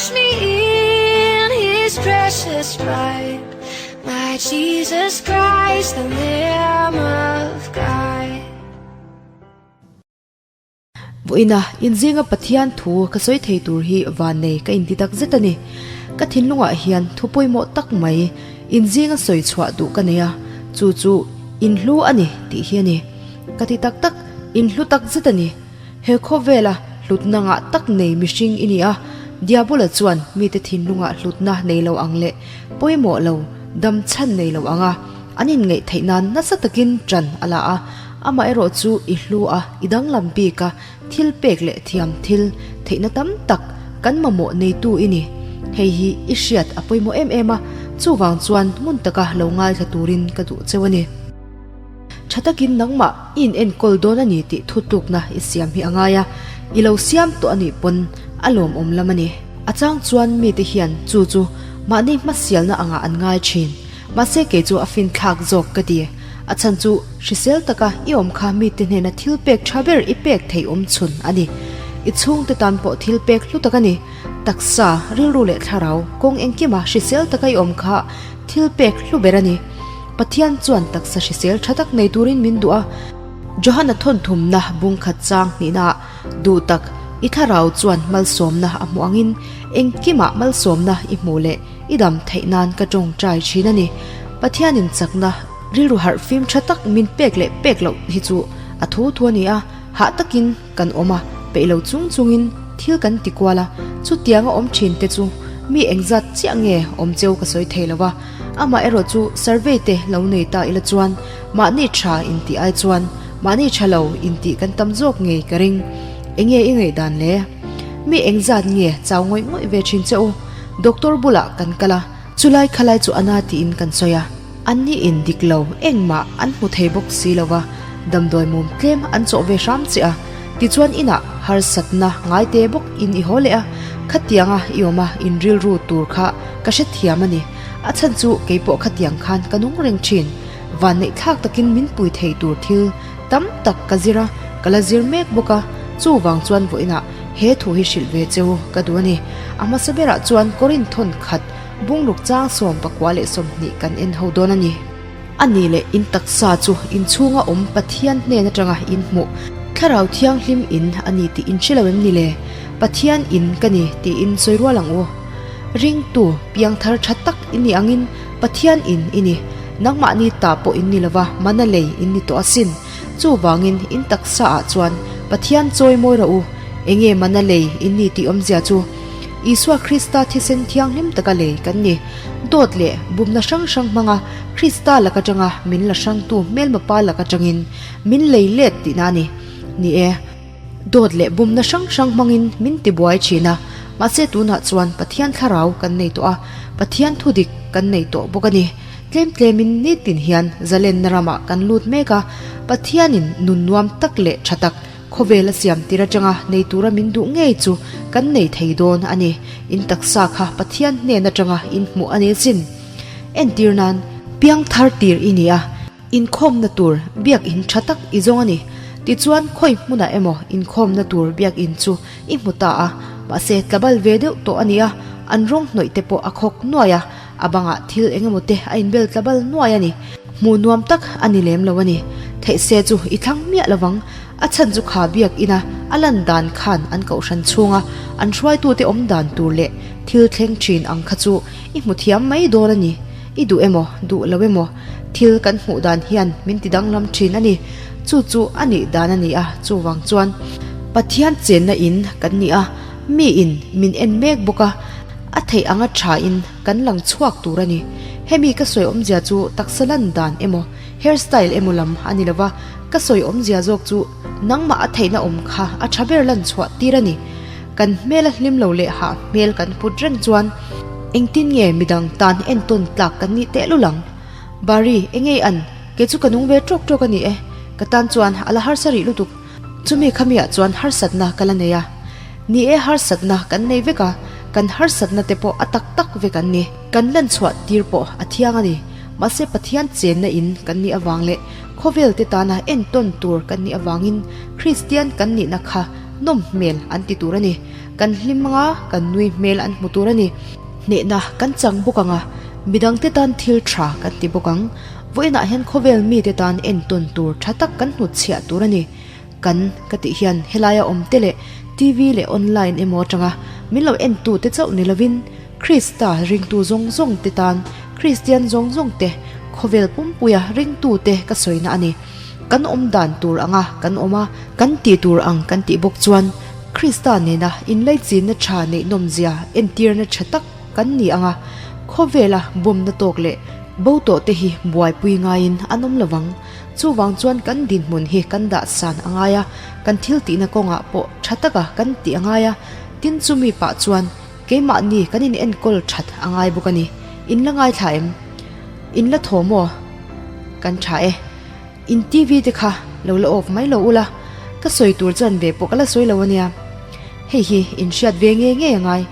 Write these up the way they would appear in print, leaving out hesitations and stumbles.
Wash me in his precious blood. My Jesus Christ, the Lamb of God. Vawiina inzinga Pathian thu ka sawi thei tur hi vannei ka inti tak zet a ni. Ka thinlungah hian thu pawimawh tak mai inzinga sawi chhuah duh ka nei a, chu chu inhlu a ni tih hi a ni. Ka ti tak tak, inhlu tak zet a ni. He khawvela hlutna ngah tak nei mihring i ni a, Diabola chuan mite thinlungah hlutna nei lo ang leh pawimawh lo, dam chhan nei lo anga an inngaih theih nan nasa takin ṭan a la a. Amaherawh chu i hlu a, i danglam bik a, thil pek leh thiam thil theihna tam tak kan mamawh neitu i ni. Hei hi i hriat a pawimawh em em a, chuvang chuan ngun taka lo ngaithla turin ka duh cheu a ni. Tha takin nangmah i in enkawl dawn a ni tih thutlukna i siam hi a ngai a, i lo siam tawh a nih pawn a lawmawm lam a ni. A chang chuan mite hian chu chu mahni hmasialna angah an ngai thin. Mahse kei chu a finthlak zawk ka ti. A chhan chu hrisel taka i awm kha mite hnena thil pek tha ber i pek theih awm chhun a ni. I chhungte tan pawh thil pek hlu tak a ni. Taksa, rilru leh thlarau kawng engkima hrisel taka i awm kha thil pek hlu ber a ni. Pathian chuan taksa hrisel tha tak nei turin min duh a. Johana thawnthumna bung khat chang hnihnaah duh tak i thlarau chuan malsawmna a hmuh angin engkimah malsawmna i hmuh leh i dam theih nan ka tawngtai thin a ni. Pathianin chakna rilru harh fim tha tak min pek leh pek loh hi chu a thu thu a ni a, hah takin kan awm a, peih lo chung chungin thil kan ti kual a, chutianga awm thin te chu mi engzat chiah nge awm cheu ka sawi thei lo a, amah erawh chu survey te lo nei ta ila chuan mahni tha intih ai chuan mahni tha lo intih kan tam zawk ngei ka ring. Enge i ngaihdan le? Mi engzat nge chau ngawih ngawih ve thin che u? Doctor bulah kan kal a, chulai khalai chu ana tiin kan sawi a. An ni in dik lo engmah an hmu thei bawk si lo va, damdawi mum tlem an chawh ve hram che a, tichuan inah harsatna ngai te bawk in i haw leh a, khatianga i awm a in rilru tur kha ka hrethiam a ni, a chhan chu keipawh khatiang khan ka nung reng thin, vanneih thlak takin min pui thei tur thil tam tak ka zir a, ka la zir mek bawk a, chuvang chuan vawiinah he thu hi hrilh ve cheu ka duh a ni. A hmasa berah chuan Korinth-hawn khat Bungruk chang 14 leh 20 kan en ho dawn a ni. A nih leh in taksa chu in chhunga awm Pathian hnen atanga in hmuh Thlarau Thianghlim in a ni tih in hre lo em ni le? Pathian in ka ni tiin sawi rual ang u. Ringtu piangthar tha tak i nih angin Pathian in i ni. Nangmahni ta pawh in ni lova mana lei in ni tawh asin. Chuvangin in taksa ah chuan Pathian chawi mawi rawh u. Enge mana lei in ni tih awmzia chu? Isua Krista thisen thianghlim taka lei kan ni. Dawt leh bumna hrang hrang hmanga Krista lak atanga min la hrangtu hmelma pa lak atangin min lei let tihna a ni. Ni e, dawt leh bumna hrang hrang hmangin min tibuai thin a, mahse tunah chuan Pathian thlarau kan nei tawh a, Pathian thudik kan nei tawh bawk a ni. Tlem tlemin nitin hian zalenna ramah kan lut mek a, Pathianin nun nuam tak leh tha tak, Khawvel a siam tir atanga nei tura min duh ngei chu kan nei thei dawn a ni. In taksa kha Pathian hnen atanga in hmuh a ni chin. Entir nan, piang thar tir i ni a, inkhawmna tur biakinn tha tak i zawng a ni. Tichuan khawi hmunah emaw inkhawmna tur biakinn chu i hmu ta a, mahse tlabal ve deuh tawh a ni a, an rawng hnawih te pawh a khawk nuai a, A bangah thil eng emaw te a inbel tla bal nuai a ni. Hmuh nuam tak a ni lem lo a ni. Theih se chu i thlang miah lo vang. A chhan chu kha biak ina a lan dan khan an kohhran chhunga an hruaitute awm dan tur leh thil thleng thin ang kha chu i hmu thiam mai dawn a ni. I duh emaw, duh lo emaw, thil kan hmuh dan hian min ti danglam thin a ni. Chu chu a nih dan a ni a, chuvang chuan Pathian chenna in kan ni a, miin min en mek bawk a. A theih anga thain kan lang chhuak tur a ni. Hemi ka sawi awmzia chu taksa lan dan emaw, hair style emaw lam a ni lova, ka sawi awmzia zawk chu nangmah a theihna awm kha a tha ber lan chhuah tir a ni. Kan hmel a hlim lo leh hah hmel kan put reng chuan engtin nge midang tan entawn tlak kan nih tehlul ang? Bari, engei an, kei chu ka nung ve tawk tawk a ni e. Ka tan chuan a la harsa rih lutuk. Chumi khamiah chuan harsatna ka la nei a. Ni e harsatna kan nei vek a, kan harsatna te pawh a tak tak vek an ni. Kan lan chhuah tir pawh a thiang a ni. Mahse Pathian chenna in kan nih avang leh khawvel te tana entawn tur kan nih avangin Kristian kan nihna kha nawm hmel an ti tur a ni. Kan hlim anga kan nui hmel an hmu tur a ni. Hnehna kan chang bawk ang a, midangte tan thil tha kan ti bawk ang. Vawiinah hian khawvel mite tan entawn tur tha tak kan hnutchhiah tur a ni. Kan ka tih hian helaia awmte leh TV leh online emaw atanga min lo entute chauh ni lovin Krista ringtu zawng zawngte tan Kristian zawng zawngte khawvel pumpuia ringtute ka sawina a ni. Kan awm dan tur anga kan awm a, kan tih tur ang kan tih bawk chuan Krista nena inlaichinna tha neih nawmzia entirna tha tak kan ni anga khawvela bumna tawk leh bo tawh te hi buaipui ngaiin an awm lovang. Chuvang chuan kan dinhmun hi kan dah san a ngai a, kan thil tihna kawngah pawh tha taka kan tih a ngai a, tin chumi pah chuan keimahni kan in enkawl that a ngai bawk a ni. In la ngaithla em? In la thaw maw? Kan tha e. In TV te kha lo la off mai lo ula, ka sawi tur chuan ve pawh ka la sawi lo a nia. Hei hi in hriat ve ngei ngei a ngai.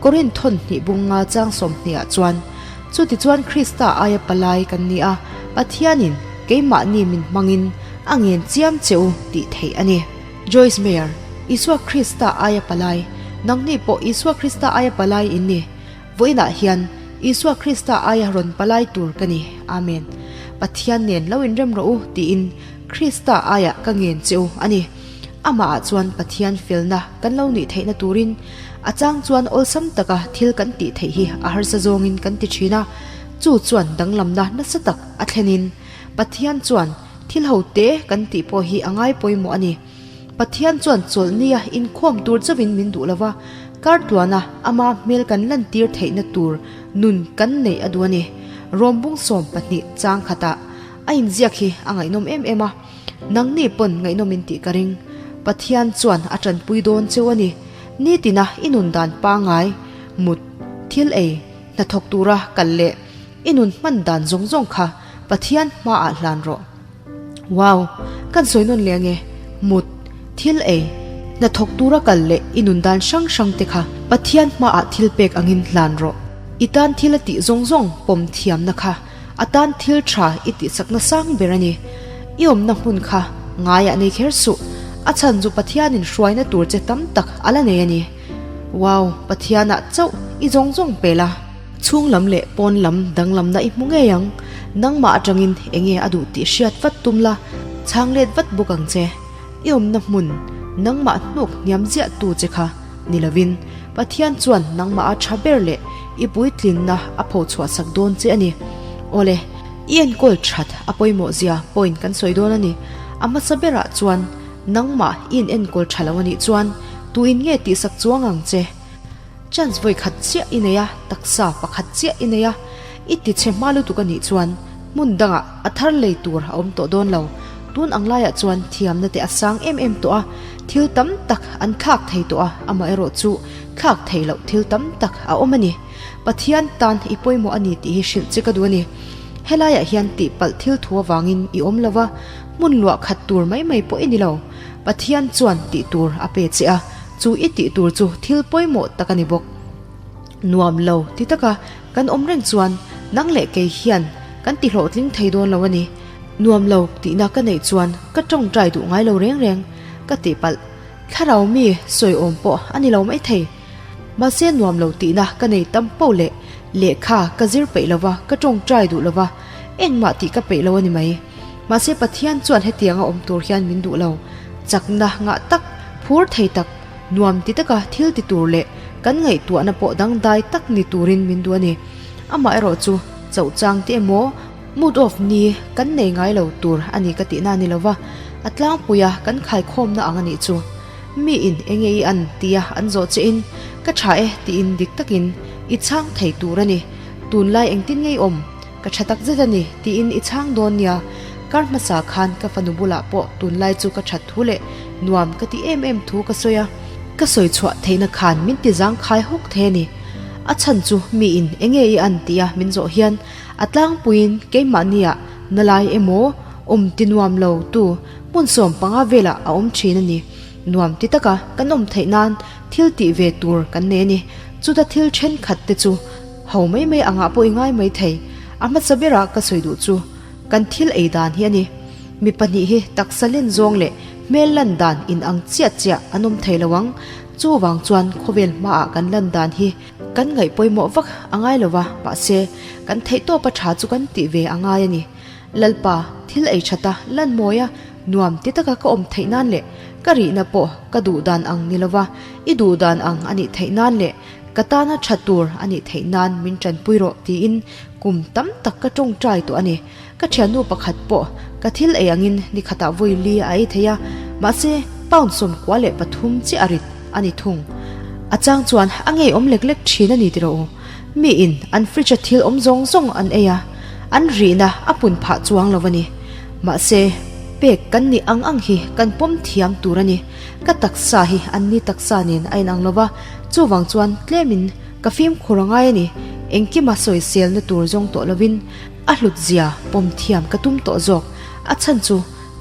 Korinth thawn hnih bunga chang 20 ah chuan Chutichuan Krista aia palai kan ni a, Pathianin keimahni min hmangin a ngen chiam che u tih theih a ni. Joyce Meyer, Isua Krista aia palai, Nangni pawh Isua Krista aia palai in ni. Vawiinah hian Isua Krista aia rawn palai tur ka ni. Amen. Pathian nen lo inrem rawh u tiin Krista aia ka ngen che u a ni. Amahah chuan Pathian felna kan lo nih theihna turin a chang chuan awlsam taka thil kan tih theih hi a harsa zawngin kan ti thin a, chu chuan danglamna nasa tak a thlenin Pathian chuan thil ho te kan tih pawh hi a ngai pawimawh a ni. Pathian chuan chawlhnia inkhawm tur chauhin min duh lova, kar tluana ama hmel kan lantir theihna tur nun kan neih a duh a ni. Rawmbung 12 chang khatah a inziak hi a ngaihnawm em em a. Nangni pawn ngaihnawm in tih ka ring. Pathian chuan a tanpui dawn cheu a ni. Nitina i nun dan pangai, mut, thil ei, hnathawk tura kal leh i nun hman dan zawng zawng kha Pathian hmaah hlan rawh. Wow! Kan sawi nawn leh ange. Mut, thil ei, hnathawk tura kal leh i nun dan hrang hrang te kha Pathian hmaah thil pek angin hlan rawh. I tan thil a tih zawng zawng pawm thiamna kha A tan thil tha i tihchakna sang ber a ni. I awmna hmun kha ngaiah nei kher suh. A chhan chu Pathianin hruaina tur che tam tak a la nei a ni. Wow, Pathianah chauh i zawng zawng pel a. Chhung lam leh pawn lam danglamna i hmu ngei ang. Nangmah atangin enge a duh tih hriat vat tum la, chhang let vat bawk ang che. I awmna hmun, nangmah hnuk hniam ziah tu che kha ni lovin, Pathian chuan nangmah a tha ber leh i puitlinna a phochhuah sak dawn che a ni. Awle, i enkawl that a pawimawh zia point kan sawi dawn a ni. A hmasa berah chuan nangmah i in enkawl tha lo a nih chuan tuin nge tihsak chuang ang che? Chance vawi khat chiah i nei a, taksa pakhat chiah i nei a, i ti chhe hma lutuk a nih chuan hmun dangah a thar lei tur a awm tawh dawn lo. Tun ang laiah chuan thiamna te a sang em em tawh a, thil tam tak an thlak thei tawh a, amaherawh chu thlak thei loh thil tam tak a awm a ni. Pathian tan i pawimawh a ni tih hi hrilh che ka duh a ni. Helaiah hian tihpalh thil thu avangin i awm lo va, hmun luah khat tur mai mai pawh i ni lo. Pathian chuan tih tur a pe che a, chu i tih tur chu thil pawimawh tak a ni bawk. Nuam lo ti taka kan awm reng chuan nang leh kei hian kan ti hlawhtling thei dawn lo a ni. Nuam lo tihna ka neih chuan ka tawngtai duh ngai lo reng reng ka tih palh. Thlarau mi sawi awm pawh a ni lo maithei. Mahse nuam lo tihna ka nei tam poh leh lehkha ka zir peih lo va, ka tawngtai duh lo va, engmah tih ka peih lo a ni mai. Mahse Pathian chuan hetianga awm tur hian min duh lo. Chakna ngah tak, phur thei tak, nuam ti taka thil ti tur leh kan ngaihtuahna pawh dangdai tak ni turin min duh a ni. Amaherawh chu chauh chang te emaw, mood off ni kan nei ngai lo tur a ni ka tihna a ni lo va, a tlangpuia kan khaikhawmna ang a nih chu. Mi in enge i an tia an zawh che in, ka tha e tiin dik takin i chhang thei tur a ni. Tunlai engtin ngei awm? Ka tha tak zet a ni tiin i chhang dawn nia. Kar hmasa khan ka fanu bulah pawh tunlai chu ka that thu leh nuam ka ti em em thu ka sawi a. Ka sawi chhuah theihna khan min ti zang khai hawk thei a ni. A chhan chu mi in enge i an tia min zawh hian a tlangpuiin keimahniah na lai emaw awm ti nuam lo tu hmun 15 velah a awm thin a ni. Nuam ti taka kan awm theih nan thil tih ve tur kan nei a ni. Chuta thil thenkhat te chu ho mai mai angah pawh i ngai mai thei. A hmasa berah ka sawi duh chu kan thil ei dan hi a ni. Mi pahnih hi taksa len zawng leh hmel lan dan in ang chiah chiah an awm thei lo ang. Chuvang chuan khawvel hmaah kan lan dan hi kan ngaih pawimawh vak a ngai lo va, mahse kan theihtawpa tha chu kan tih ve a ngai a ni. Lalpa, thil ei thata lan mawia nuam ti taka ka awm theih nan leh ka rihna pawh ka duh dan ang ni lova i duh dan ang a nih theih nan leh ka tana tha tur a nih theih nan min tanpui rawh tiin kum tam tak ka tawngtai tawh a ni. Ka thiannu pakhat pawh ka thil ei angin ni khatah vawi li a ei thei a, mahse pound 93 chiah a rit a ni thung. A chang chuan a ngeiawm lek lek thin a ni tiraw u. Miin an fridge a thil awm zawng zawng an ei a, an rihna a pun phah chuang lo a ni. Mahse, pek kan nih ang ang hi kan pawm thiam tur a ni. Ka taksa hi an ni taksa nen a inang lo va, chuvang chuan tlemin ka fimkhur a ngai a ni. Engkima sawiselna tur zawng tawh lovin a hlut zia pawm thiam ka tum tawh zawk. A chhan chu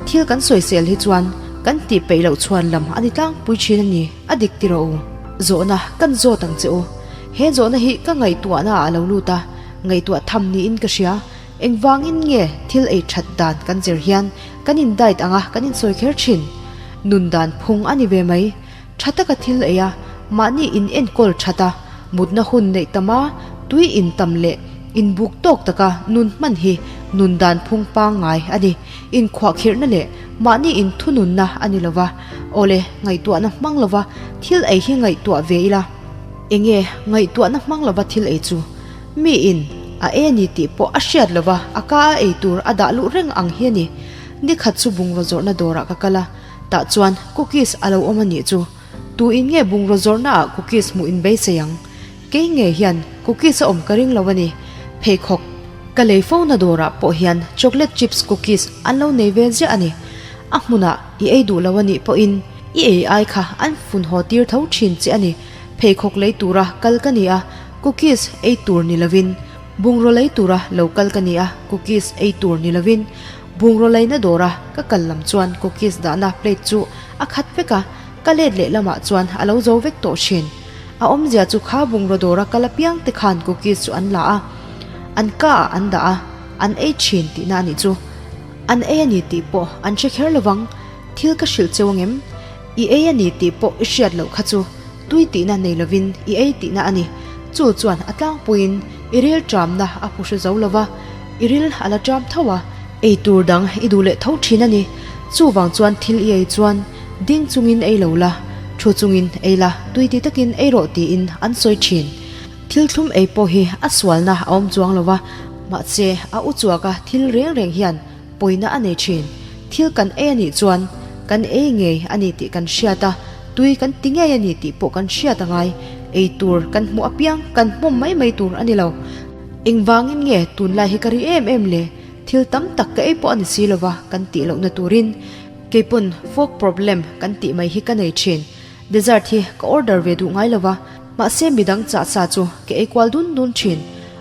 thil kan sawisel hi chuan kan tih peih loh chhuan lam a ni tlangpui thin a ni, a dik ti rawh u. Zawhna kan zawt ang che u. He zawhna hi ka ngaihtuahna ah a lo lut a, ngaihtuah tham niin ka hria. Engvangin nge thil ei that dan kan zir hian kan in diet anga kan insawi kher thin? Nun dan phung a ni ve mai. Tha taka thil ei a, mahni in enkawl that a, mutna hun neih tam a, tui in tam leh inbuk tawk taka nun hman hi nun dan phung pangngai a ni. Inkhuahkhirhna leh mahni inthununna a ni lova, awle ngaihtuahna hmang lova thil ei hi ngaihtuah ve ila. Enge ngaihtuahna hmang lova thil ei chu? Mi in a e ni tih pawh a hriat lova a ka a ei tur a dah luh reng ang hi a ni. Nikhat chu bungraw zawrhna dawrah ka kal a, tah chuan cookies a lo awm a nih chu. Tu in nge bungraw zawrhna ah cookies hmuh in beisei ang? Kei nge hian cookies a awm ka ring lo a ni. Pheikhawk ka lei fo na dawrah pawh hian chocolate chips cookies an lo nei ve ziah a ni. A hmunah i ei duh lo a nih pawhin i ei ai kha an fun haw tir tho thin che a ni. Pheikhawk lei tura kal ka ni a, cookies ei tur ni lovin. Bungraw lei tura lo kal ka ni a, cookies ei tur ni lovin. Bungraw leina dawra ka kal lam chuan cookies dahna plate chu a khat vek a, ka let leh lamah chuan a lo zo vek tawh thin. A awmzia chu kha bungraw dawra kal apiang te khan cookies chu an la a, an ka ah an dah a, an ei thin tihna a nih chu. An ei a ni tih pawh an hre kher lovang. Thil ka hrilh cheu angem? I ei a ni tih pawh i hriat loh kha chu tui tihna nei lovin i ei tihna a ni. Chu chuan a tlangpuiin i ril ṭamna a hmu hre zo lova, i ril a la ṭam tho a, ei tur dang i duh leh tho ṭhin a ni. Chuvang chuan thil i ei chuan ding chungin ei lo la, thu chungin ei la, tui ti takin ei rawh tiin an sawi ṭhin. Thil thlum ei pawh hi a sualna a awm chuang lova, mahse a u chuaka thil reng reng hian Pawina a nei thin. Thil kan ei a nih chuan kan ei ngei a ni tih kan hriat a, tui kan ti ngei a ni tih pawh kan hriat a ngai. Ei tur kan hmuh apiang kan hmawm mai mai tur a ni lo. Engvangin nge tunlai hi ka ri em em le? Thil tam tak ka ei pawh a ni si lova kan tih lohna turin keipawn fork problem kan tih mai hi ka nei thin. Dessert hi ka order ve duh ngai lova, mahse midang chah sa chu ka ei kual dun dun thin.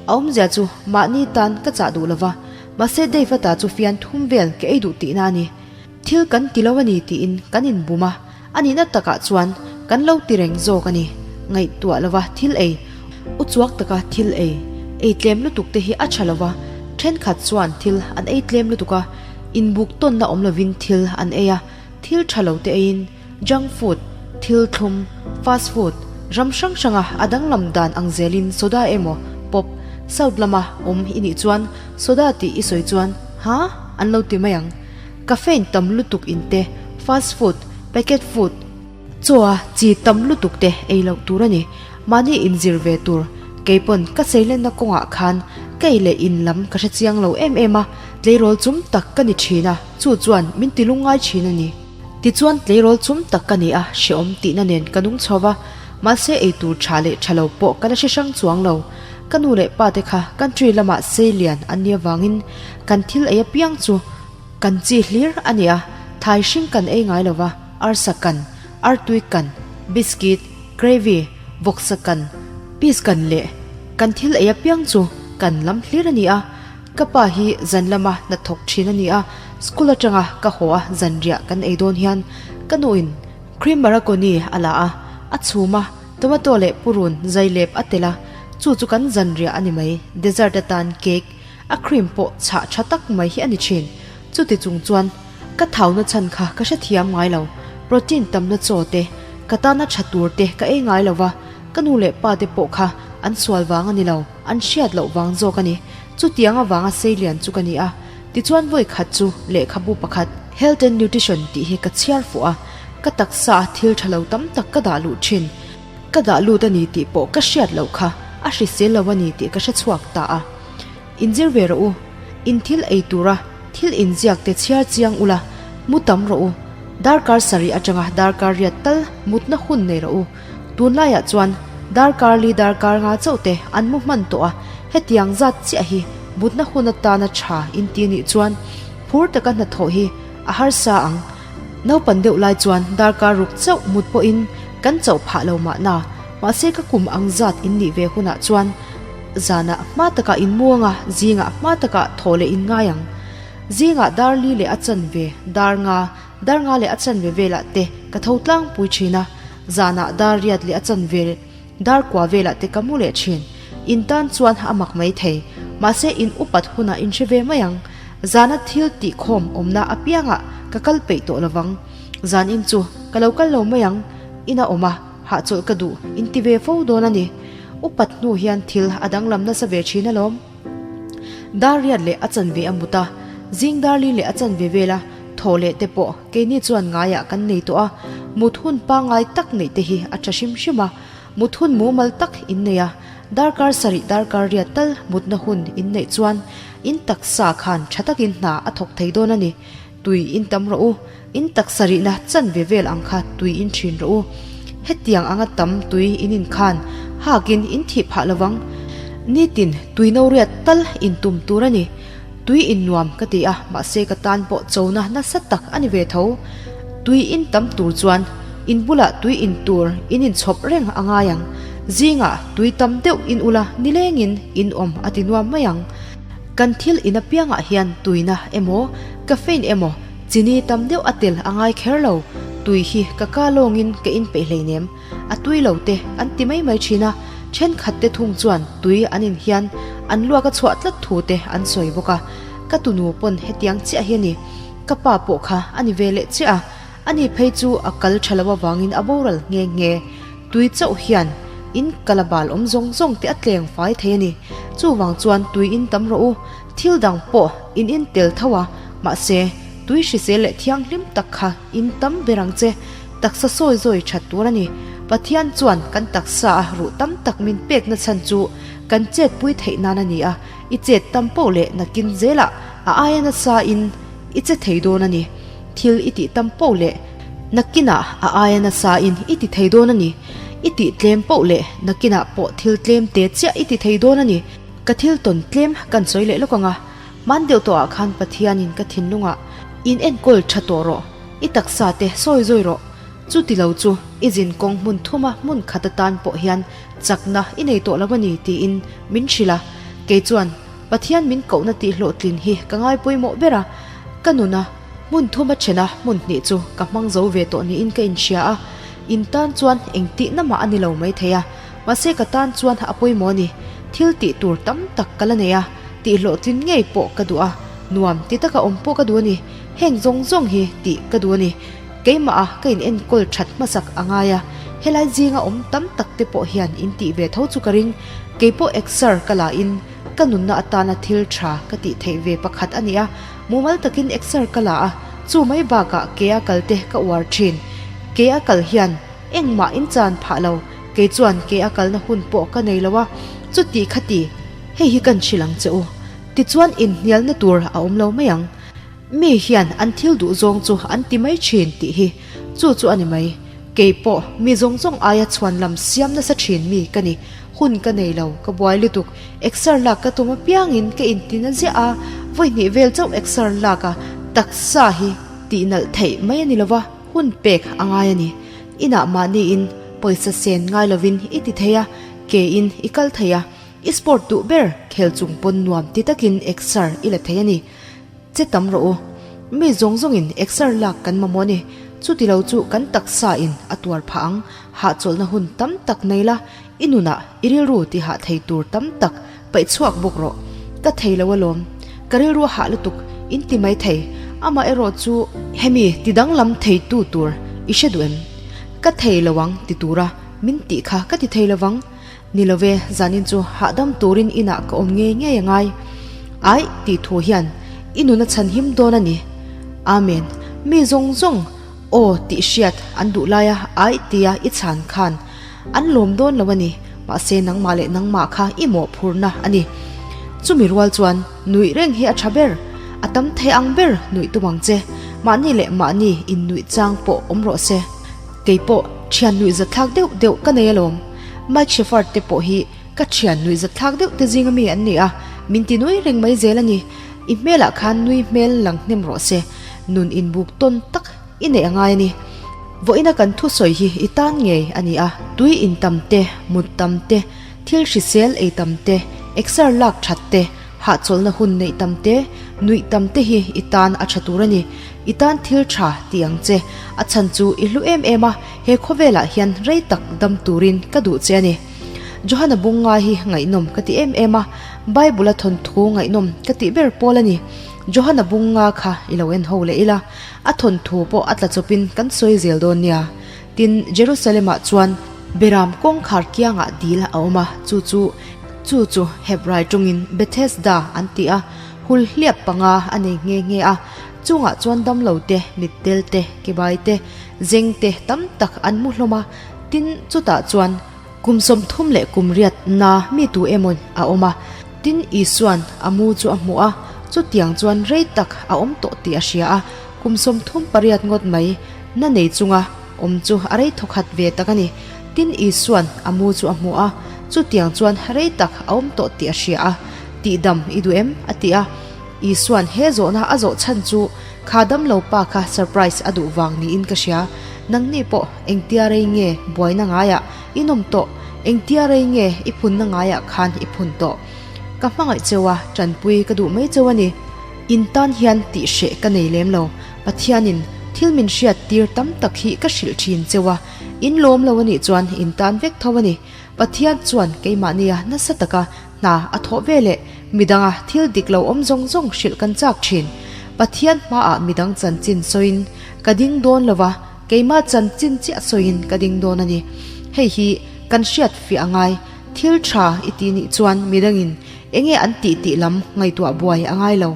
A awmzia chu mahni tan ka chah duh lova. Mahse Dave-a ta chu fian thum vel ka ei duh tihna a ni. Thil kan ti lo a ni tiin kan inbum a, a nihna takah chuan kan lo ti reng zawk a ni. Ngaihtuah lova thil ei, u chuak taka thil ei, ei tlem lutuk te hi a tha lova, thenkhat chuan thil an ei tlem lutuk a, inbuk tawnna awm lovin thil an ei a, thil tha lo te eiin junk food, thil thlum, fast food, ram hrang hranga a danglam dan ang zelin soda emaw pop, south lama awm i nih chuan soda tih i sawi chuan ha an lo ti mai ang. Caffeine tam lutuk in te, fast food, packet food, chaw a chi tam lutuk te ei loh tur a ni. Mahni inzir ve tur, keipawn ka seilenna kawngah khan ka ei leh in lam ka hre chiang lo em em a, tleirawl chum tak ka ni thin a, chu chuan min ti lungngai thin a ni. Tichuan tleirawl chum tak ka ni a, hrehawm tihna nen ka nung chho va, mahse eitur tha leh tha lo pawh ka la hre hrang chuang lo. Ka nu leh pa te kha country lamah sei lian an nih avangin kan thil ei apiang chu kan chi hlir a ni a, thai hring kan ei ngai lo va, arsa kan, artui kan, biscuit, gravy, vawksa kan, peas kan leh kan thil ei apiang chu kan lam hlir a ni a. Ka pa hi zan lama hnathawk thin a ni a, school atanga ka haw a zanriah kan ei dawn hian ka nuin cream maraconi a la a, a chhum a, tomato leh purun zai lep a tel a, chu chu kan zanriah a ni mai, dessert atan cake a cream pawh chhah tha tak mai hi a ni thin, chuti chung chuan ka thauna chhan kha ka hrethiam ngai lo, protein tamna chaw te. Ka tana tha tur te ka ei ngai lo va, ka nu leh pa te pawh kha an sual vang a ni lo, an hriat loh vang zawk a ni. Chutiang avanga seilian chu ka ni a. Tichuan vawi khat chu lehkhabu pakhat Health and Nutrition tih hi ka chhiar fuh a, ka taksa a thil tha lo tam tak ka dah luh thin. Ka dah lut a ni tih pawh ka hriat loh kha a hrisel lo a ni tih ka hre chhuak ta a. Inzir ve rawh u, in thil ei tura thil inziak te chhiar chiang ula, mu tam rawh u. Darkar sarih atanga darkar riat tal mutna hun nei rawh u. Tunlaiah chuan darkar li darkar nga chauh te an mu hman tawh a, hetiang zat chiah hi mutna hun atana tha inti nih chuan phur taka hnathawh hi a harsa ang. Naupan deuh lai chuan darkar ruk chauh mut pawhin kan chauh phah lo mahna, mahse ka kum ang zat in nih ve hunah chuan zanah hma takah in muang a, zingah hma takah thaw leh in ngai ang. Zingah dar li leh a chanve, dar nga, dar nga leh a chanve velah te ka tho tlangpui thin a, zanah dar riat leh a chanve, dar kua velah te ka mu leh thin. In tan chuan a mak mai thei, mahse in upat hunah in hre ve mai ang. Zana thil tihkhawm awmna apiangah ka kal peih tawh lovang. Zan in chu ka lo kal lo mai ang, ina awm a, hahchawlh ka duh in ti ve fo dawn a ni. Upat hnu hian thil a danglam nasa ve thin alawm. Dar riat leh a chanve a mut a, zing dar li leh a chanve vel a thaw leh te pawh keini chuan ngaiah kan nei tawh a, mut hun pangngai tak neih te hi a tha hrim hrim a, mut hun mumal tak in nei a, darkar sarih darkar riat tal mutna hun in neih chuan in taksa khan tha takin hna a thawk thei dawn a ni. Tui in tam rawh u, in taksa rihna chanve vel ang kha tui in thin rawh u. Hetiang anga tam tui in in khan hakin in thih phah lo vang. Nitin tui no riat tal in tum tur a ni. Tui in nuam ka ti a, mahse ka tan pawh chona nasa tak a ni ve tho. Tui in tam tur chuan in bulah tui in tur in inchhawp reng a ngai ang. Zingah tui tam deuh in ula nilengin in awm a ti nuam mai ang. Kan thil in apiangah hian tuina emaw, caffeine emaw, chini tam deuh a tel a ngai kher lo. Tui hi ka ka lawngin ka inpeih hleinem. A tui lo te an ti mai mai thin a, thenkhat te thung chuan tui an in hian an luak a chhuah tlat thu te an sawi bawk a. Ka tunu pawn hetiang chiah hi a ni. Ka pa pawh kha a ni ve leh chiah a, ani phei chu a kal tha lo avangin a boral nghe nghe. Tui chauh hian in kal a bal awm zawng zawng te a tleng fai thei a ni. Chuvang chuan tui in tam rawh u, thil dang pawh in in tel tho a, mahse tui hrisel leh thianghlim tak kha in tam ber ang che. Taksa sawi zawi that tur a ni. Pathian chuan kan taksa a ruh tam tak min pek na chhan chu kan chet pui theih nan a ni a, i chet tam poh leh nakin zelah a aia nasa in i che thei dawn a ni. Thil i tih tam poh leh nakinah a aia nasa in i ti thei dawn a ni. I tih tlem poh leh nakinah pawh thil tlem te chiah i ti thei dawn a ni. Ka thil tawn tlem kan sawi leh lawk ang a, hman deuh tawhah khan Pathianin ka thinlungah in enkawl tha tawh rawh, i taksa te sawi zawi rawh. Chu ti lo chu i zin kawng hmun thuma hmun khat atan pawh hian chakna i nei tawh lo a ni tiin min hrilh a. Kei chuan Pathian min kohna tih hlawhtlin hi ka ngai pawimawh ber a, ka nuna hmun thuma thena hmun hnih chu ka hmang zo ve tawh niin ka inhria a, in tan chuan engtihna mah a ni lo maithei a, mahse ka tan chuan a pawimawh a ni. Thil tih tur tam tak ka la nei a, tih hlawhtlin ngei pawh ka duh a, nuam ti taka awm pawh ka duh a ni. Heng zawng zawng hi tih ka duh a ni. Keimah a ka in enkawl that hmasak a ngai a, helai zinga awm tam tak te pawh hian in tih ve tho chu ka ring. Keipawh exer ka la in Ka nunna atana thil tha ka tih theih ve pakhat a ni a, mumal takin exer ka la a, chu mai bakah ke a kal te ka uar thin. Ke a kal hian engmah in chan phah lo, kei chuan ke a kalna hun pawh ka nei lo a, chuti kha ti, hei hi kan hrilh ang che u. Tichuan inhnialna tur a awm lo mai ang. Mi hian an thil duh zawng chu an ti mai thin tih hi chu chu a ni mai. Kei pawh mi zawng zawng aia chhuan lam siam nasa thin mi ka ni. Hun ka nei lo, ka buai lutuk. Exer lak ka tum apiangin ka intina ziah a, vawi hnih vel chauh exer lak a taksa hi tih nalh theih mai a ni lova, hun pek a ngai a ni. Inah mahniin pawisa sen ngai lovin i ti thei a, kein i kal thei a, i sport duh ber khel chung pawn nuam ti takin exer i la thei a ni. Che tam rawh u. Mi zawng zawngin exer lak kan mamawh a ni. Chuti lo chu kan taksa in a tuar phah ang. Hahchawlhna hun tam tak nei la, i nunah i rilru ti hah thei tur tam tak paih chhuak bawk rawh. Ka thei lo alawm. Ka rilru a hah lutuk in ti mai thei. Amah erawh chu hemi ti danglam thei tu tur i hre duh em? Ka thei lo ang ti tura min tih kha ka ti thei lo vang. Ni lo ve, zanin chu hahdam turin inah ka awm ngei ngei a ngai. Aih tih thu hian i nun a chhan him dawn a ni. Amen. Mi zawng zawng aw tih hriat an duh laia aih tia i chhan khan an lawm dawn lo a ni. Mahse nangmah leh nangmah kha i mawhphurhna a ni. Chumi rual chuan nuih reng hi a tha ber. A tam thei ang ber nuih tum ang che. Mahni leh mahni innuih chang pawh awm rawh se. Kei pawh thian nuih zatthlak deuh deuh ka nei alawm. Mike Shepherd te pawh hi ka thian nuih zatthlak deuh te zinga mi an ni a, min ti nui reng mai zel a ni. I hmelah khan nui hmel lang hnem rawh se, nun inbuk tawn tak i neih a ngai a ni. Vawiina kan thusawi hi i tan ngei a ni a, tui in tam te, mut tam te, thil hrisel ei tam te, exer lak that te, Hahchawlhna hun neih tam te, nuih tam te hi i tan a tha tur a ni. I tan thil tha ti ang che. A chhan chu i hlu em em a, he khawvelah hian rei tak dam turin ka duh che a ni. Johana Bunga hi ngaihnawm ka ti em em a, Bible-a thawnthu ngaihnawm ka tih ber pawl a ni. Johana Bunga kha i lo en ho leh ila, a thawnthu pawh a tla chawpin kan sawi zel dawn nia. Tin, Jerusalem-ah chuan Beram kawngkhar kiangah dil a awm a, chu chu chu chu Hebrai tawngin Bethesda an ti a, hul hliap panga a nei nghe nghe a, chungah chuan damlo te, mittel te, kebai te, zeng te tam tak an mu hlawm a, tin chutah chuan kum 30 leh kum riat na mi tu emaw a awm a, tin Isua'n a mu chu a hmuh a, chutiang chuan rei tak a awm tawh tih a hria a, kum 38 ngawt mai na nei chunga Awm chu a rei thawkhat ve tak a ni. Tin Isua'n a mu chu a hmu a, chutiang chuan rei tak a awm tawh tih a hria a. Tihdam i duh em? a ti a. Isua'n he zawhna a zawh chhan chu kha damlo pa kha surprise a duh vang niin ka hria. Nangni pawh engtia rei nge buaina ngaiah i nawm tawh? Engtia rei nge i phunna ngaiah khan i phun tawh? Ka hmangaih cheu a, tanpui ka duh mai cheu a ni. In tan hian tih hreh ka nei lem lo. Pathianin thil min hriat tir tam tak hi ka hrilh thin cheu a, in lawm lo a nih chuan in tan vek tho a ni. Pathian chuan keimahnia nasa taka hna a thawh ve leh midanga thil dik lo awm zawng zawng hrilh kan chak thin. Pathian hmaah midang chanchin sawiin ka ding dawn lo va, keimah chanchin chiah sawiin ka ding dawn a ni. Hei hi kan hriat fiah a ngai. Thil tha i tih nih chuan midangin enge an tih tih lam ngaihtuah buai a ngai lo.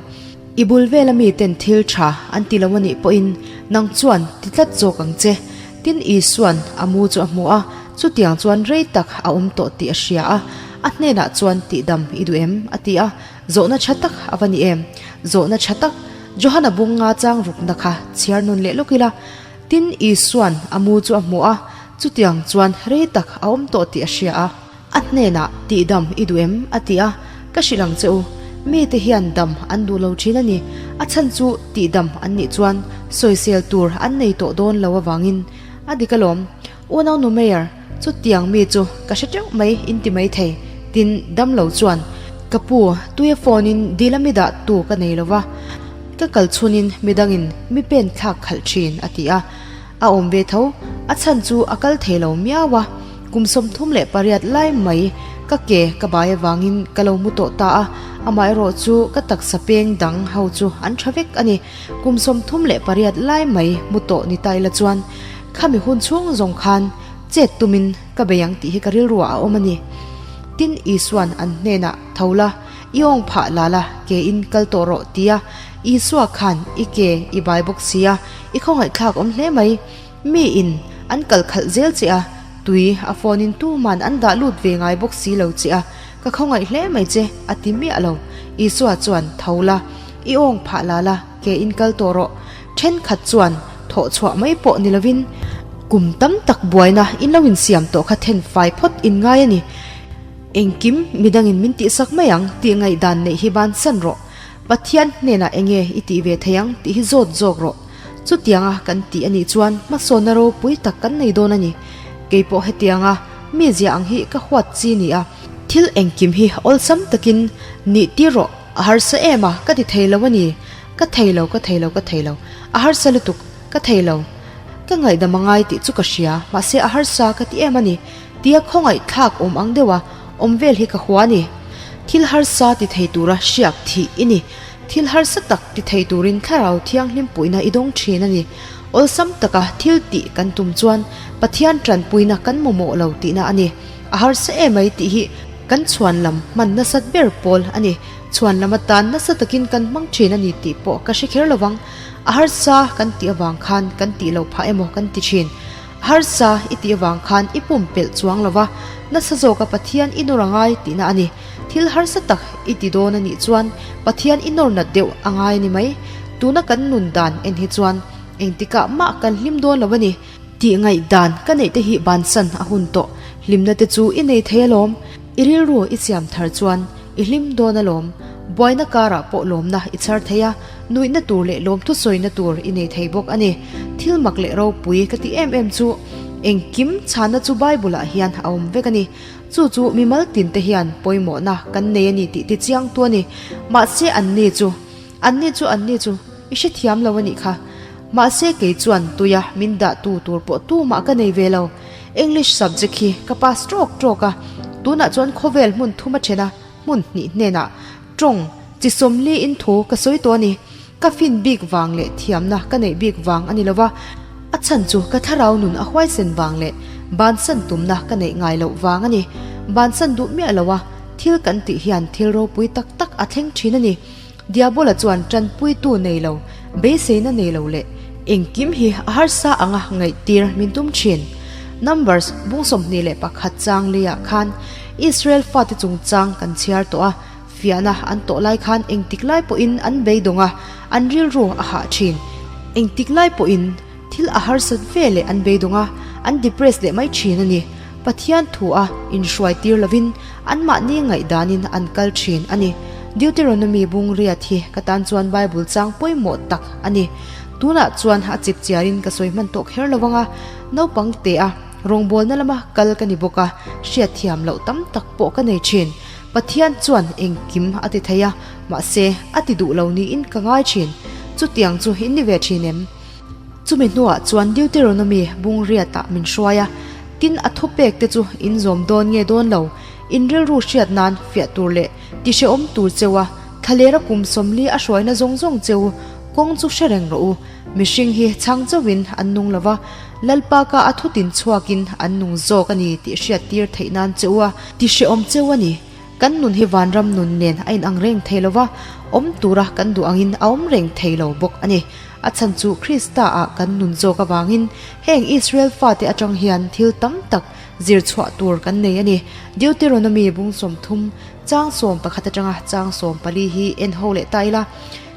I bul vela miten thil tha an ti lo a nih pawhin nang chuan ti tlat zawk ang che. Tin Isua'n a mu chu a hmu a, chutiang chuan rei tak a awm tawh tih a hria a, a hnenah chuan tihdam i duh em? a ti a, zawhna tha tak a va ni em? Zawhna tha tak, Johana bunga chang rukna kha chhiar nun leh lawk ila. Tin Isua'n a mu chu a hmu a, chutiang chuan rei tak a awm tawh tih a hria a. A hnenah tihdam i duh em? a ti a, Ka hrilh ang che u, mite hian dam an duh lo thin a ni. A chhan chu tihdam an nih chuan sawisel tur an nei tawh dawn lo avangin a dik alawm. Unau nu Mayor, chutiang mi chu ka hre teuh mai in ti mai thei. Tin, dam lo chuan, Ka pu, tuia phone in dil a mi dah tu ka nei lo va, ka kal chhunin midangin mi pen thlak khalh thin, a ti a. A awm ve tho, a chhan chu a kal thei lo miau a. Kum 38 lai mai ka ke ka bai avangin ka lo mu tawh ta a, amaherawh chu ka taksa peng dang ho chu an tha vek a ni. Kum 38 lai mai mu tawh ni ta ila chuan khami hun chhung zawng khan chet tumin ka bei ang tih hi ka rilruah a awm a ni. Tin Isua'n an hnenah tho la, i awng phah la la, ke in kal tawh rawh tia Isua khan i ke i bai bawk sia, i khawngaihthlak awm hle mai. Mi in an kal khalh zel che a, tui a phone in tuman an dah lut ve ngai bawk si lo che a, ka khawngaih hle mai che a ti miah lo. Isua chuan tho la, i awng phah la la, ke in kal tawh rawh. Thenkhat chuan thawh chhuah mai pawh ni lovin kum tam tak buaina in lo insiam tawh kha then fai phawt in ngai a ni. Engkim midangin min tihsak mai ang tih ngaihdan neih hi bansan rawh. Pathian hnenah enge i tih ve thei ang tih hi zawt zawk rawh. Chutianga kan tih a nih chuan hmasawnna ropui tak kan nei dawn a ni. Kei pawh hetianga mi zia ang hi ka huat chi ni a. Thil engkim hi awlsam takin nih tir rawh, a harsa em a, ka ti thei lo a ni. Ka thei lo, ka thei lo, ka thei lo. A harsa lutuk, ka thei lo. Ka ngaihdam a ngai tih chu ka hria, mahse a harsa ka ti em a ni. Tia khawngaih thlak awm ang deuha awm vel hi ka hua a ni. Thil harsa ti thei tura hriak thih i ni. Thil harsa tak ti thei turin thlarau thianghlim puihna i dawng thin a ni. Awlsam taka thil tih kan tum chuan Pathian tanpuina kan mamawh lo tihna a ni. A harsa emai tih hi kan chhuan lam hman nasat ber pawl a ni. Chhuan lam atan nasa takin kan hmang thin a ni tih pawh ka hre kher lovang. A harsa kan tih avang khan kan tih loh phah emaw kan ti thin. A harsa i tih avang khan i pumpelh chuang lova, nasa zawka Pathian i nawr a ngai tihna a ni. Thil harsa tak i ti dawn a nih chuan Pathian i nawr nat deuh a ngai a ni mai. Tuna kan nun dan en hi chuan engtikah mah kan hlim dawn lo a ni. Tih ngaihdan ka neih te hi bansan a hun tawh. Hlimna te chu i nei thei alawm. I rilru i siam thar chuan i hlim dawn alawm. Buaina karah pawh lawmna i chhar thei a, nuihna tur leh lawmthu sawina tur i nei thei bawk a ni. Thil mak leh ropui ka ti em em chu engkim chhanna chu Bible ah hian a awm vek a ni. Chu chu mimal tin te hian pawimawhna kan nei a ni tih ti chiang tu a ni. Mahse anni chu, anni chu anni chu i hrethiam lo a nih kha. Mahse kei chuan tuia min dah tu tur pawh tumah ka nei ve lo. English subject hi ka pass tawk tawk a, tunah chuan khawvel hmun thum a then a, hmun hnih hnenah tawng chi sawmli in thu ka sawi tawh a ni. Ka fin bik vang leh thiamna ka neih bik vang a ni lo va, a chhan chu ka thlarau nun a huaisen vang leh bansan tumna ka neih ngai loh vang a ni. Bansan duh miah lo a, thil kan tih hian thil ropui tak tak a thleng thin a ni. Diabola chuan tanpuitu nei lo, beiseina nei lo leh engkim hi a harsa anga ngaihtir min tum thin. Numbers bung 21 chang leiah khan Israel fate chungchang kan chhiar tawh a, fiahna an tawh lai khan engtik lai pawhin an beidawng a, an rilru a hah thin. Engtik lai pawhin thil a harsat ve leh an beidawng a, an depress leh mai thin a ni. Pathian thu a inhruaitir lovin anmahni ngaihdanin an kal thin a ni. Deuteronomy bung riat hi ka tan chuan Bible chang pawimawh tak a ni. Tunah chuan a chip chiarin ka sawi hman tawh kher lo anga, naupang te a rawngbawlna lama kal ka ni bawk a, hriatthiam loh tam tak pawh ka nei thin. Pathian chuan engkim a ti thei a, mahse a ti duh lo niin ka ngai thin. Chutiang chu in ni ve thin em? Chumi hnuah chuan Deuteronomy bung riatah min hruai a, tin a thupek te chu in zawm dawn nge dawn lo, in rilru hriat nan fiah tur leh ti hrehawm tur cheu a, thlalera kum 40 a hruaina zawng zawng cheu kawng chu hre reng rawh u. Mihring hi chhang chauhin an nung lo va, Lalpa ka a thutin chhuakin an nung zawk a ni tih hriat tir theih nan cheu a ti hrehawm cheu a ni. Kan nun hi vanram nun nen a inang reng thei lo va, awm tura kan duh angin a awm reng thei lo bawk a ni. A chhan chu Krista-ah kan nun zawk avangin heng Israel fate atang hian thil tam tak zir chhuah tur kan nei a ni. Deuteronomy bung 30, chang 11 atanga chang 14 hi en ho leh ta ila,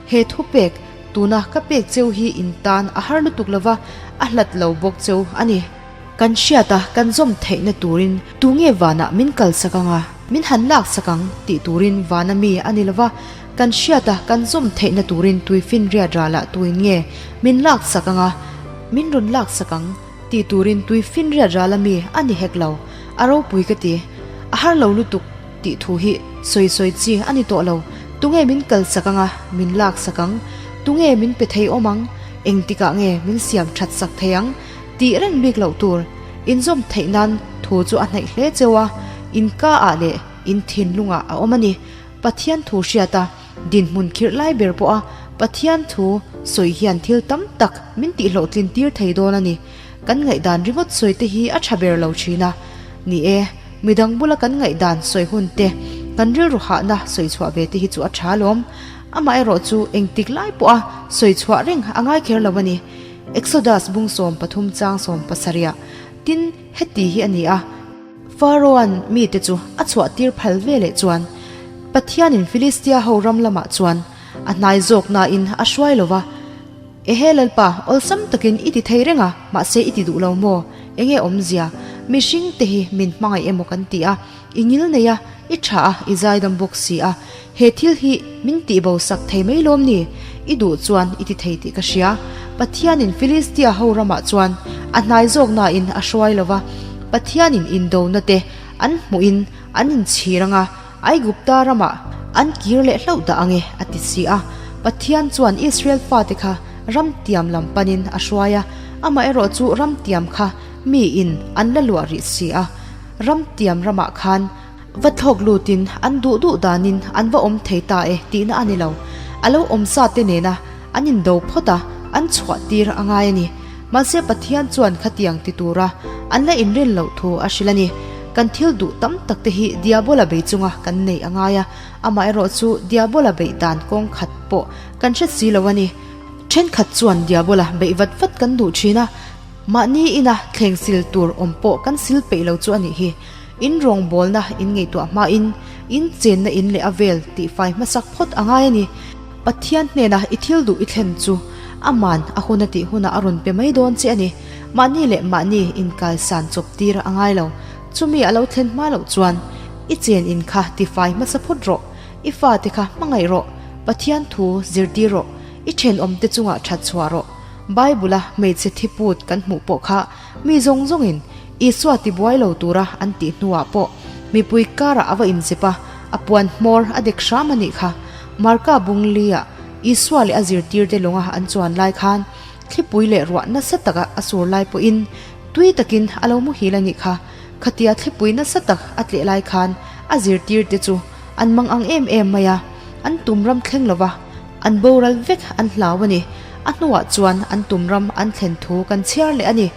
he thupek tuna ka pek cheu hi in tan a har lutuk lo va, a hlat lo bawk cheu a ni. Kan hriat a, kan zawm theihna turin tunge vanah min kalsak ang a, min han laksak ang tih turin vana mi a ni lova, kan hriat a, kan zawm theihna turin tuifinriat ralah tuin nge min laksak ang a, min rawn laksak ang tih turin tuifinriat rala mi a ni hek lo, a ropui ka ti. A har lo lutuk tih thu hi sawi sawi chi a ni tawh lo, tunge min kalsak ang a, min laksak ang, tunge min pe thei awm ang, engtikah nge min siam that sak thei ang? Tih reng bik loh tur. Inzawm theih nan thu chu a hnaih hle cheu a, in ka ah leh in thinlungah a awm a ni. Pathian thu hriat a, dinhmun khirh lai ber pawh a Pathian thu sawi hian thil tam tak min tihhlawhtlin tir thei dawn a ni. Kan ngaihdan ringawt sawi te hi a tha ber lo thin a. Ni e, midang bula kan ngaihdan sawi hun te, kan rilru hahna sawi chhuah ve te hi chu a tha alawm. Amaherawh chu engtik lai pawh a sawi chhuah reng a ngai kher lo a ni. Exodus bung 13 chang 17 Tin, heti hi a ni a, Pharaoh-a'n mite chu a chhuahtir phal ve leh chuan Pathianin Philistia ho ram lamah chuan a hnai zawk nain a hruai lo va, Ehe Lalpa, awlsam takin i ti thei reng a, mahse i ti duh lo maw? Enge awmzia? Mihring te hi min hmangaih emaw kan ti a, i ngil nei a, i tha a, i zaidam bawk si a, He thil hi min tihbo sak thei mai lawm ni? I duh chuan i ti thei tih ka hria. Pathianin Philistia ho ramah chuan a hnai zawk nain a hruai lo va, Pathianin indona te an hmuhin an inchhir anga Aigupta ramah an kir leh hlauh dah ange a ti si a. Pathian chuan Israel fate kha ram tiam lam panin a hruai a, amaherawh chu ram tiam kha miin an la luah rih si a. Ram tiam ramah khan Va thlawk lutin an duh duh danin an va awm thei ta e tihna a ni lo. A lo awm sa te nena an indo phawt a, an chhuah tir a ngai a ni. Mahse Pathian chuan khatiang ti tura an la inrin loh thu a hrilh a ni. Kan thil duh tam tak te hi Diabola bei chunga kan neih a ngai a, amaherawh chu Diabola beih dan kawng khat pawh kan hre si lo a ni. Thenkhat chuan Diabola beih vat vat kan duh thin a, mahni ina thleng sil tur awm pawh kan sil peih lo chu a nih hi. In rawngbawlna in ngaihtuah hmain in chenna in leh a vel tihfai hmasak phawt a ngai a ni. Pathian hnena i thil duh i thlen chu aman a hun a tih hunah a rawn pe mai dawn che a ni. Mahni leh mahni inkalsan chawp tir a ngai lo. Chumi a lo thlen hma loh chuan i chen in kha tifai hmasa phawt rawh, i fate kha hmangaih rawh, Pathian thu zirtir rawh, i thenawmte chungah that chhuah rawh. Bible-a hmeichhe thiput kan hmuh pawh kha mi zawng zawngin Isua tibuai lo tura an tih hnuah pawh mipui karah a va inzep a, a puan hmawr a dek hram a nih kha. Marka Bungli-ah Isua leh a zirtirte lawnga an chuan lai khan thlipui leh ruah nasa taka a sur lai pawhin tui takin a lo muhil a nih kha. Khatia thlipui nasa tak a tleh lai khan a zirtirte chu an mang ang em em mai a, an tum ram thleng lova an boral vek an hlau a ni. A hnuah chuan an tum ram an thlen thu kan chhiar leh a ni.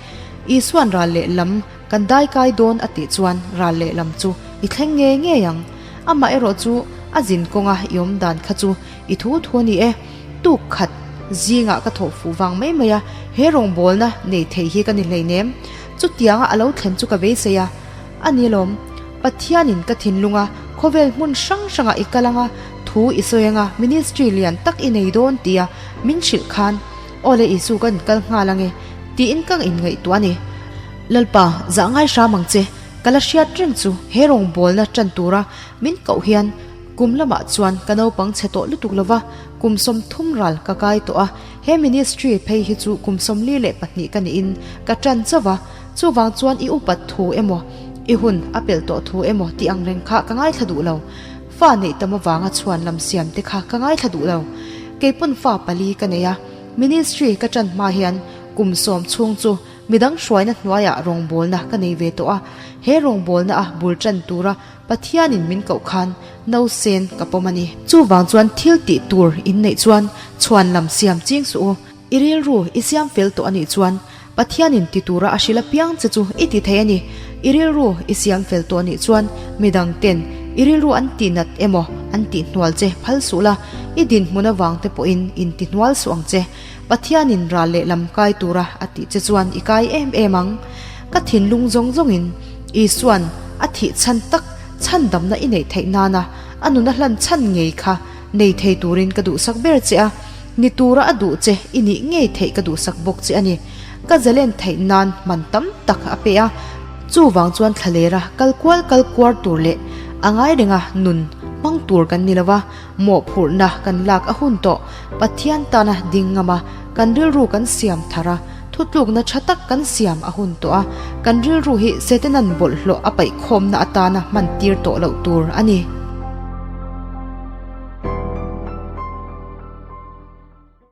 Isua'n ral leh lam kan daikai dawn a tih chuan ral leh lam chu i thleng ngei ngei ang. Amah erawh chu a zin kawnga i awm dan kha chu i thu thu a ni e. Tuk khat zingah ka thawh fuh vang mai mai a, he rawngbawlna nei thei hi ka ni hleinem. Chutianga a lo thlen chu ka beisei a. A ni lawm, Pathianin ka thinlunga khawvel hmun hrang hrangah i kal anga thu i sawi anga ministry lian tak i nei dawn tia min hrilh khan Aw le Isu ka inkal nghal ange tiin ka inngaihtuah a ni. Lalpa, zah ngai hram ang che, ka la hriat reng chu he rawngbawlna tan tura min koh hian kum lamah chuan ka naupang chhe tawh lutuk lova, kum 30 ral ka kai tawh a, he ministry phei hi chu kum 42 ka niin ka tan chauh va, chuvang chuan i upat thu emaw, i hun a pelh tawh thu emaw tih ang reng kha ka ngaithla duh lo. Fa neih tam avanga chhuan lam siam te kha ka ngaithla duh lo. Keipawn fa pali ka nei a, ministry ka tan hma hian kum sawm chhung chu midang hruaina hnuaiah rawngbawlna ka nei ve tawh a, he rawngbawlna a bul tan tura Pathianin min koh khan nausen ka pawm a ni. Chuvang chuan thil tih tur in neih chuan chhuan lam siam ching suh u. I rilru i siam fel tawh a nih chuan Pathianin ti tura a hrilh apiang che chu i ti thei a ni. I rilru i siam fel tawh nih chuan midang ten i rilru an tih nat emaw an tih hnual che phal suh la, i dinhmun avang te pawhin in ti hnual suh ang che. Pathianin ral leh lam kai tura a tih che chuan i kai em em ang. Ka thinlung zawng zawngin Isua'n a thih chhan tak chhandamna i neih theih nana a nuna hlan chhan ngei kha nei thei turin ka duhsak ber che a. Ni tura a duh che i nih ngei theih ka duhsak bawk che a ni. Ka zalen theih nan man tam tak a pe a, chuvang chuan thlalera kal kual kal kuar tur leh a ngai renga nun hmang tur kan ni lova, mawhphurhna kan lak a hun tawh. Pathian tana ding ngam a, kan rilru kan siam thar a, thutlukna tha tak kan siam a hun tawh a, kan rilru hi Setanan bawlhhlawh a paihkhawmna atana hman tir tawh loh tur a ni.